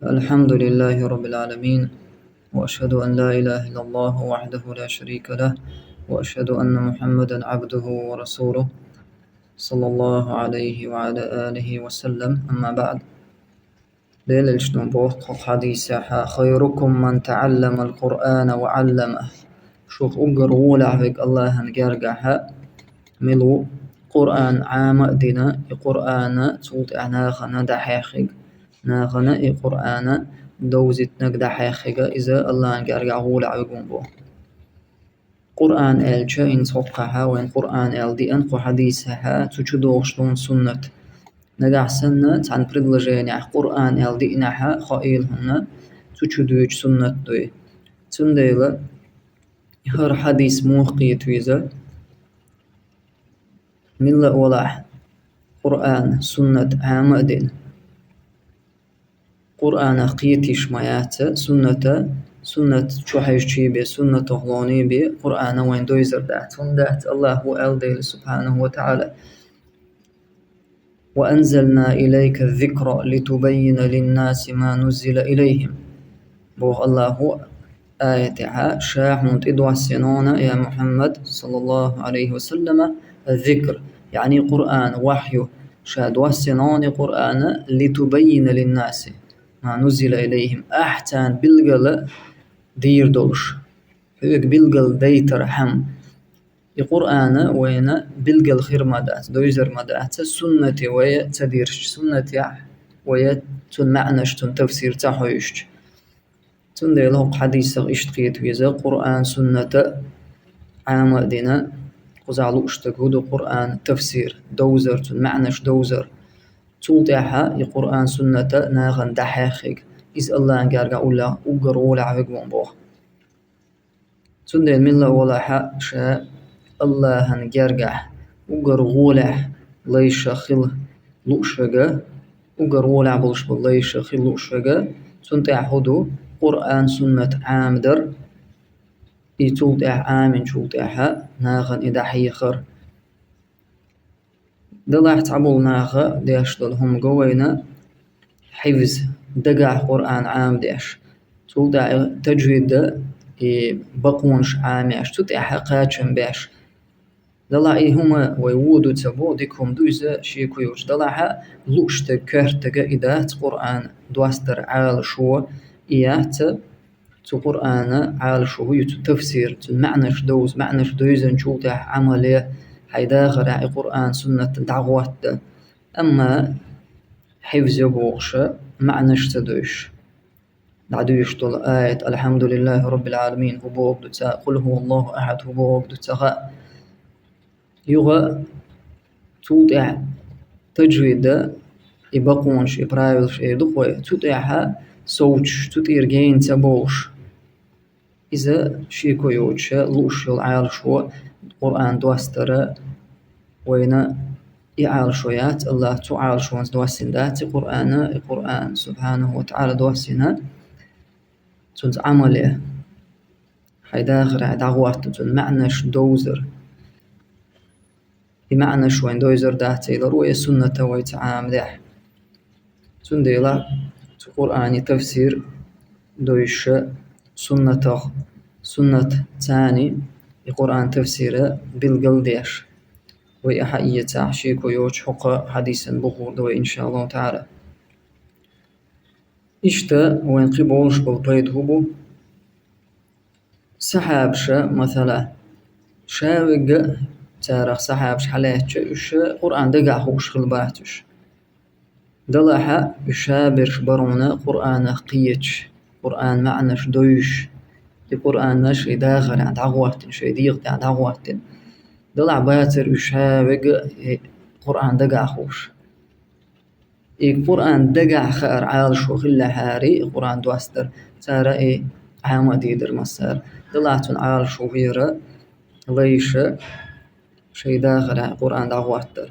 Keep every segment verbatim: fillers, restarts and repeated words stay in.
الحمد لله رب العالمين، وأشهد أن لا إله إلا الله وحده لا شريك له، وأشهد أن محمدا عبده ورسوله، صلى الله عليه وعلى آله وسلم. أما بعد. Делан элчано боху хьадисехь: «خيركم من تعلم القرآن وعلمه». Шух уггар гӀолехь верг Аллахьан гергахь мила ву, Къуръан Ӏама а дина, и Къуръан цул тӀаьхьа нахана дӀахьеххийга, нахана и Къуръан довзийтинарг дӀахьеххийга, иза Аллахьан гергахь гӀолехь верг ву боху. Къуръан аьлча, хӀинца хӀокхахь вайна Къуръан аьлла деана кху хьадисехь, цу чу догӀуш долу суннат. Нагахь санна цхьана предложенехь Къуръан аьлла деанехь, хоийла хьуна, цу чу дуьйцу суннат дуй. Цундела хӀара хьадис муха кхета веза? Милла а валахь, Къуръан, суннат Ӏама а дина, Къуръанах кхетийш ма яц, сунната, суннат чу хьаьжча бен, суннатах лоне бен, Къуръан вайна дойзар дац. ХӀунда дац? Аллахьа аьлла дела, субхьанаху ва таӀала: «وأنزلنا إليك الذكر لتبين للناس ما نزل إليهم». Боху Аллахьа аятехь: «Ша хьуна тӀедоссийна, я Мухьаммад, саллаллаху Ӏалайхи ва саллама, зикр», яъни Къуръан, вахью, ша доссийна и Къуръан, «لتبين للناس ما نزل إليهم», ахь царна билггала дийр долуш, хьоьга билггала дайтархьама. И Къуръан вайна билггала хир ма дац, дойзар ма дац, суннате вай ца дийрча, суннатехь вай цуьнан маьӀнаш, цуьнан тафсир ца хьоьжуча. Цундела хӀокху хьадисах иштта кхета веза: Къуръан, сунната Ӏама а дина, кхузахь лууш дерг хӀун ду? Къуръан тафсир, довзар, цуьнан маьӀнаш довзар. Цул тӀаьхьа и Къуръан, сунната нахана дӀахьеххийга, иза Аллахьан гергахь уллехь уггар гӀолехь верг ву боху. Цундела милла а валахь, ша Аллахьан гергахь уггар гӀолехь лайша хила лууш верг, уггар гӀолехь болуш болу лайша хила лууш верг, цунна тӀехь хӀун ду? Къуръан, суннат Ӏамадар, и цул тӀаьхьа, Ӏаминчул тӀаьхьа нахана и дӀахьехар. Делахь цхьаболу наха деш долу хӀума го вайна хьифз, дагахь Къуръан Ӏамадеш, цул тӀаьхьа таджвид и бакъонаш Ӏамадеш, цу тӀаьхьа кхачам беш. Делахь и хӀума вай вон ду ца боху, дика хӀума ду иза шеко йоцуш. Делахь лууш дерг, коьртаг и дац Къуръан доссадар Ӏалашо, и яц цу Къуръана Ӏалашо хӀун ю, цу тафсир, цуьнан маьӀнаш довза, маьӀнаш довзанчул тӀаьхьа Ӏамал е, хьайн дахарехь и Къуръан, суннат дӀахӀотта. Амма хьифз йо бохуш, маьӀнаш ца довзуш, дӀадуьйш долу аят, «Алхьамдулиллахи Роббил Ӏаламин» хӀун бохург ду ца хаьа, «Къул хӀуваллаху ахьад» хӀун бохург ду ца хаьа. Юха цул тӀаьхьа таджвид и бакъонаш, и правилаш эр ду-кх вай, цу тӀехь совцуш, цу тӀера гена ца бовлуш. Иза шеко йоцуш лууш йолу Ӏалашо, Къуръан доссадар вайна и Ӏалашо яц, Аллахьа цу Ӏалашонца доссийна дац и Къуръан, и Къуръан, субхьанаху ва таӀала, доссийна цуьнца Ӏамал е, хьайн дахарехь дӀахӀотта, цуьнан маьӀнаш довзар. И маьӀнаш вайна дойзар дац, элира вай, сунната вай ца Ӏамадехь. Цундела цу Къуръанан тафсир довзуш суннатах, суннат царна и Къуръанан тафсир билгал деш, вай ахьа а эцахь, шеко йоцуш хӀокху хьадисан бухур ду вай, иншааллаху таӀала. Иштта вайна кхин болуш болу пайда хӀун бу? Сахьабаша, масала, ша вегга а, царах сахьабаш хьалаьцча, уьш Къуръан дагахь хууш хила бац уьш. Делахь уьш ша берш бара хьуна Къуръанах кхеташ, Къуръанан маьӀнаш довзуш, и Къуръанаш и дахарехь дӀахӀоттийна, шайн дегӀа тӀехь дӀахӀоттийна. Делахь бацара уьш ша вегга а и Къуръан дагахь хууш. И Къуръан дагахь хаар Ӏалашо хиллехьара, и Къуръан доссадар, цара и Ӏама а дийр дара массара. Делахь цуьнан Ӏалашо хӀара лайша шайн дахарехь Къуръан дӀахӀоттар.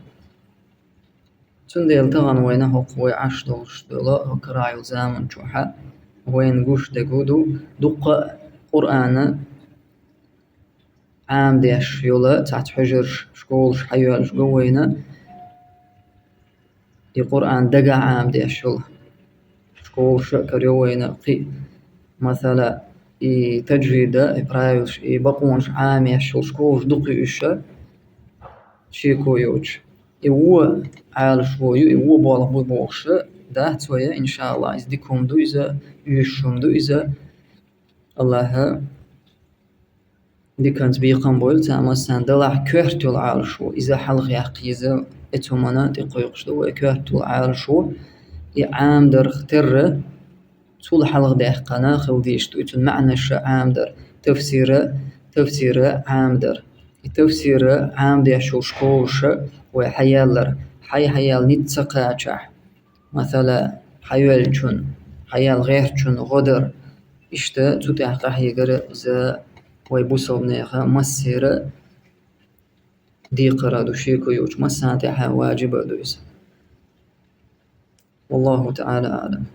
Цундела тахана вайна хӀокху вай Ӏаш долуш долу хӀокху карахь йолу заман чохь вайна гуш дерг хӀун ду, дуккха а Къуръан Ӏамадеш йолу цхьацца хьуьжарш, школаш хьайоьллуш го вайна, и Къуръан дагахь Ӏамадеш йолу. Вовша а карайо вайна кхы а. Масала, и таджвида, и правилаш, и бакъонаш Ӏамеш йолуш кхузахь дукха ю уьш, шеко йоцуш. И вон Ӏалашо ю, и вон болх бу бохуш дац вай, иншааллахӀ, иза дика хӀума ду иза, оьшуш хӀума ду иза. АллахӀа диканца бекхам бойла царна массарна. Делахь коьрта йолу Ӏалашо, иза хьалха яккха еза, оцу хӀуманна тӀекхойкхуш ду вай, коьрта йолу Ӏалашо, и Ӏамадарх терра, цул хьалха даьккхина хила дезаш ду, и цуьнан маьӀнаша Ӏамадар, тафсира, тафсира Ӏамадар. И тафсира Ӏамадеш йолу школаша вай хьаеллар, хьай-хьаяьлла ницкъ ца кхачахь, масала, хьайоьллачун, хьаяьлла гӀертачун гӀо дар. Иштта цу тӀехь къахьегара иза вай бусалбанеха массера декхар а ду, шеко йоцуш, массарна тӀехь важиб а ду иза. Валлаху таӀала аӀлам.